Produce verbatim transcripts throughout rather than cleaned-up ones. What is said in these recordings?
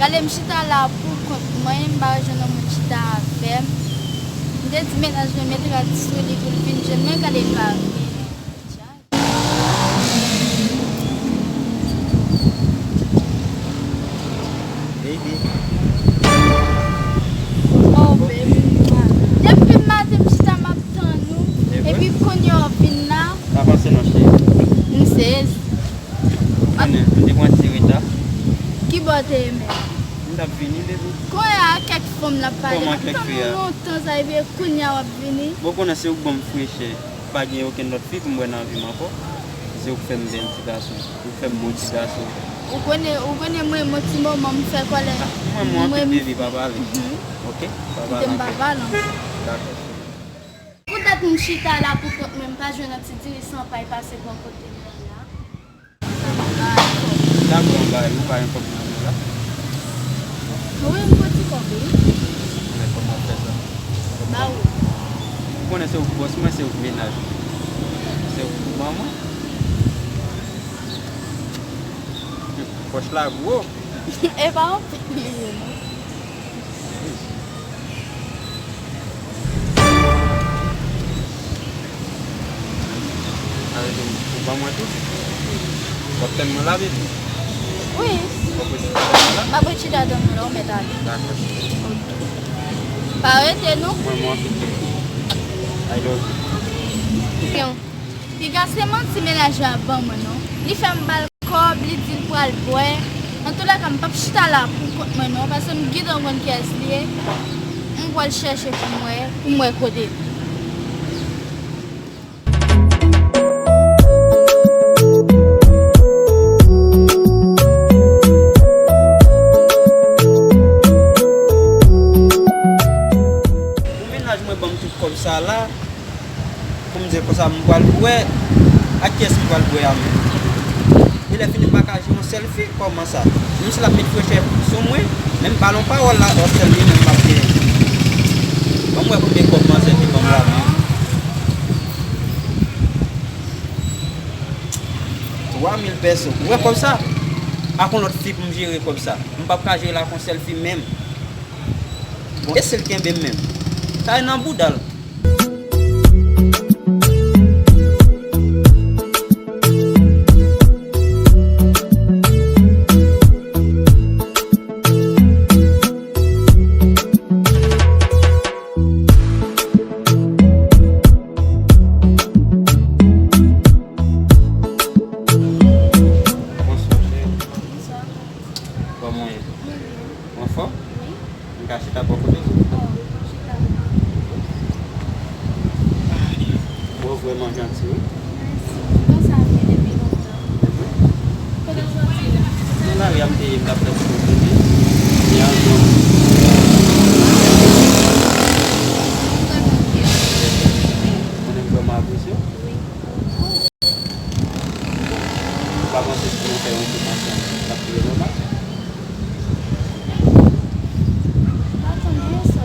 Gade, m chita la pou kont mwen, m pa jwenn yon moun chita avè m. M te di mennaj mwen mete rad sou li pou l vin jwenn mwen, gade l pa vini. Baby. Oh, baby. Depi maten, m chita, m ap tann ou. Epi kounye a w vin la. Sa pase non, cheri? M sezi. Konnen, m te pran ti reta. Ki bò w te ye menm? M t ap vini, baby. Kounye a kèk fanm l ap pale. Kòman kèk fi a? M ap tann ou lontan sa, epi kounye a w ap vini. Bon, konnen se ou k ban m frechè. Pa gen okenn lòt fi pou m wè nan vi m ankò. Se ou k fè m bèl ti gason. Ou k fè m bon ti gason. Ou konnen, ou konnen mwen, yon ti moman m fè kòlè. Ah, mwen, mwen anpil, baby, pa pale. Mhm. Ok? Pa pale anpil. Kite m pa pale ankò. Dakò. Poutèt m chita la pou kont mwen, m pa jwenn yon ti diri san pay pase bò kote m nan la. Dakò, m ba, m ba yon kòb nan men w la. Wi, m pran ti kòb, wi. Men kòman w fè sa? Ba ou. Ou konnen se ou k bòs mwen, se ou k mennaj mwen. Se ou k manman. Pòch la gwo. E pa anpil li ye, non. Sa vle di ou ban mwen tou? W ap tann mwen la, baby? Wi. W ap ret chita tann mwen la? M ap ret chita tann ou la, ou mèt ale. Dakò. Ok. Pa rete, non. Mwen, mwen anpil, baby. I love you. Piga se manti mennaj la ban mwen, non. Li fè m ba l kòb, li di l pral bwè. Antoulèka, m p ap chita la pou kont mwen non, paske m gentan konn kiyès li ye. M pral chèche pou m wè, pou m wè kote l. Pou mennaj mwen ban m tout kòb sa la, pou m di l konsa m pral bwè, ak kiyès m pral bwè a menm? E lè fini m pa ka jere yon sèl fi, kòman sa? Menm si l ap met frechè sou mwen, men m ba l yon pawòl la, w ap tèl li menm m ap genyen. Ban m wè konbyen kòb manzè te ban m la menm. Twa mil pèso. Ou wè kòb sa? Ak yon lòt fi pou m jere kòb sa. M p ap ka jere l ak yon sèl fi menm. Bon, e si l kenbe m menm? Sa e nan bouda l. Bonswa, cheri. Bonswa. Kòman w ye? Mwen byen. Ou anfòm? Wi. M ka chita bò kote w? Oh, chita. Bon, ou vrèman janti, wi. Mèsi. Konsa m ye depi lontan. Kote w soti la? Nan lari a m te ye, m t ap fè ti kote. Mwen vrèman apresye w. Wi. Ou pa panse si nou fè yon koup ansanm, l ap pi nòmal? Pa konnen sa.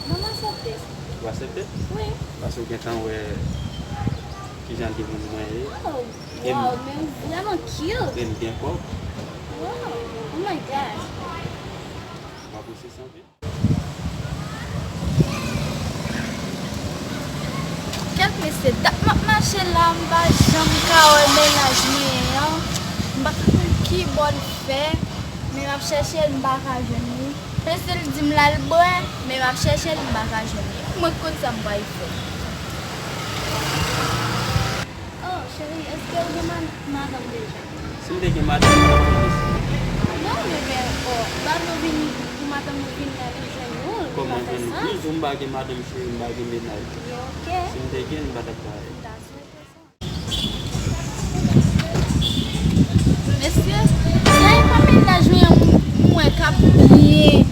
Bon, m aksepte. Ou aksepte? Wi. Paske w gentan wè kijan de moun mwen ye. Oh, wow, men ou vrèman cute. E m gen kòb. Wow, oh my gosh. M apresye sa anpil. Kèt mesye, dat m ap mache la, m pa janm ka wè mennaj mwen an. M pa konn ki bò l fè, men m ap chèche l, m pa ka jwenn li. Mesye l di m l al bwè, men m ap chèche l, m pa ka jwenn li. Mwen k konn sa m pral fè. Oh, cheri, èske w gen ma-, madanm deja? Si m te gen madanm, m t ap vin isit. Non, men, men, oh, m pa vle w vin pou madanm ou vin la, vin jwenn ou, li pa fè sans. Kòman jwenn ou? M di w m pa gen madanm, cheri, m pa gen mennaj. Ye, ok. Si m te gen, m pa t ap bay. That's what they say. Mesye, sa e pa mennaj mwen an, m, m wè k ap byen,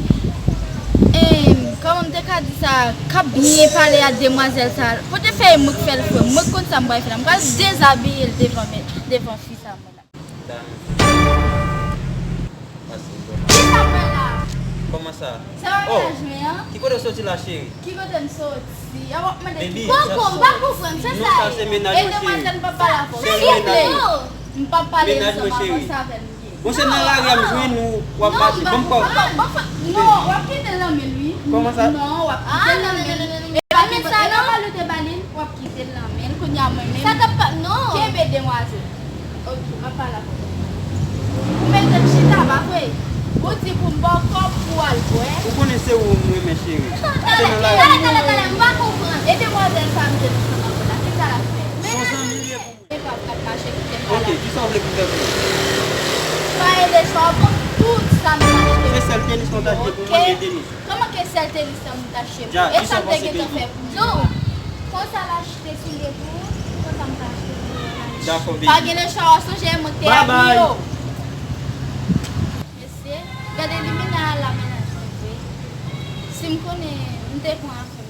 em, kòman m te ka di sa, k ap byen pale a demwazèl sa. Pote fè e mwen k fè l frè m. Mwen k konn sa m pral fè la. M pral dezabiye l devan men, devan fi sa mwen la. Dam. Pase l vrèman. Ki sa m wè la? Kòman sa? Se pa mennaj mwen an? Ki kote w soti la, cheri? Ki kote m soti? A w ap mande ki kote m soti? Baby, sa, non, sa se mennaj mwen, cheri. E demwazèl m p ap pale avè w. Silvouplè. M p ap pale ansanm avè w, se avè l m ye. Bon, se nan lari a m jwenn ou, w ap mache. Ban m kòb. Non, w ap kite l nan men l, wi. Kòman sa? Non, w ap kite l nan men l. E pa men sa, non. Ou te ba li l, w ap kite l nan men l. Kounye a mwen menm. Sa t ap pa, non. Kenbe demwazèl. Ok, m ap pale avè w. Ou mete m chita, pa vre? Ou di pou m ba w kòb pou w al bwè. Ou konnen se ou m renmen, cheri. Se nan lari. Talè, talè, talè, m pa konprann. E demwazèl sa m te nan chanm avè l la, kisa l ap fè? Se yon zanmi li ye pou mwen. E pa p ap mache kite m pale. Ok, kisa w vle pou m fè pou ou? Paye de sa w pran tout sa m achte. Se sèl tenis mwen t achte pou mwen, de tenis. Kòman ke sèl tenis sa m t achte pou ou? E sa m te gentan fè pou ou? Non. Konsa l achte soulye pou ou, konsa m ta achte pou ou. Dakò, baby. Pa gen lechwa w sonje mwen te abye yo. Mesye, gade limena a la mennaj mwen vre. Si m konnen, m te pran afè.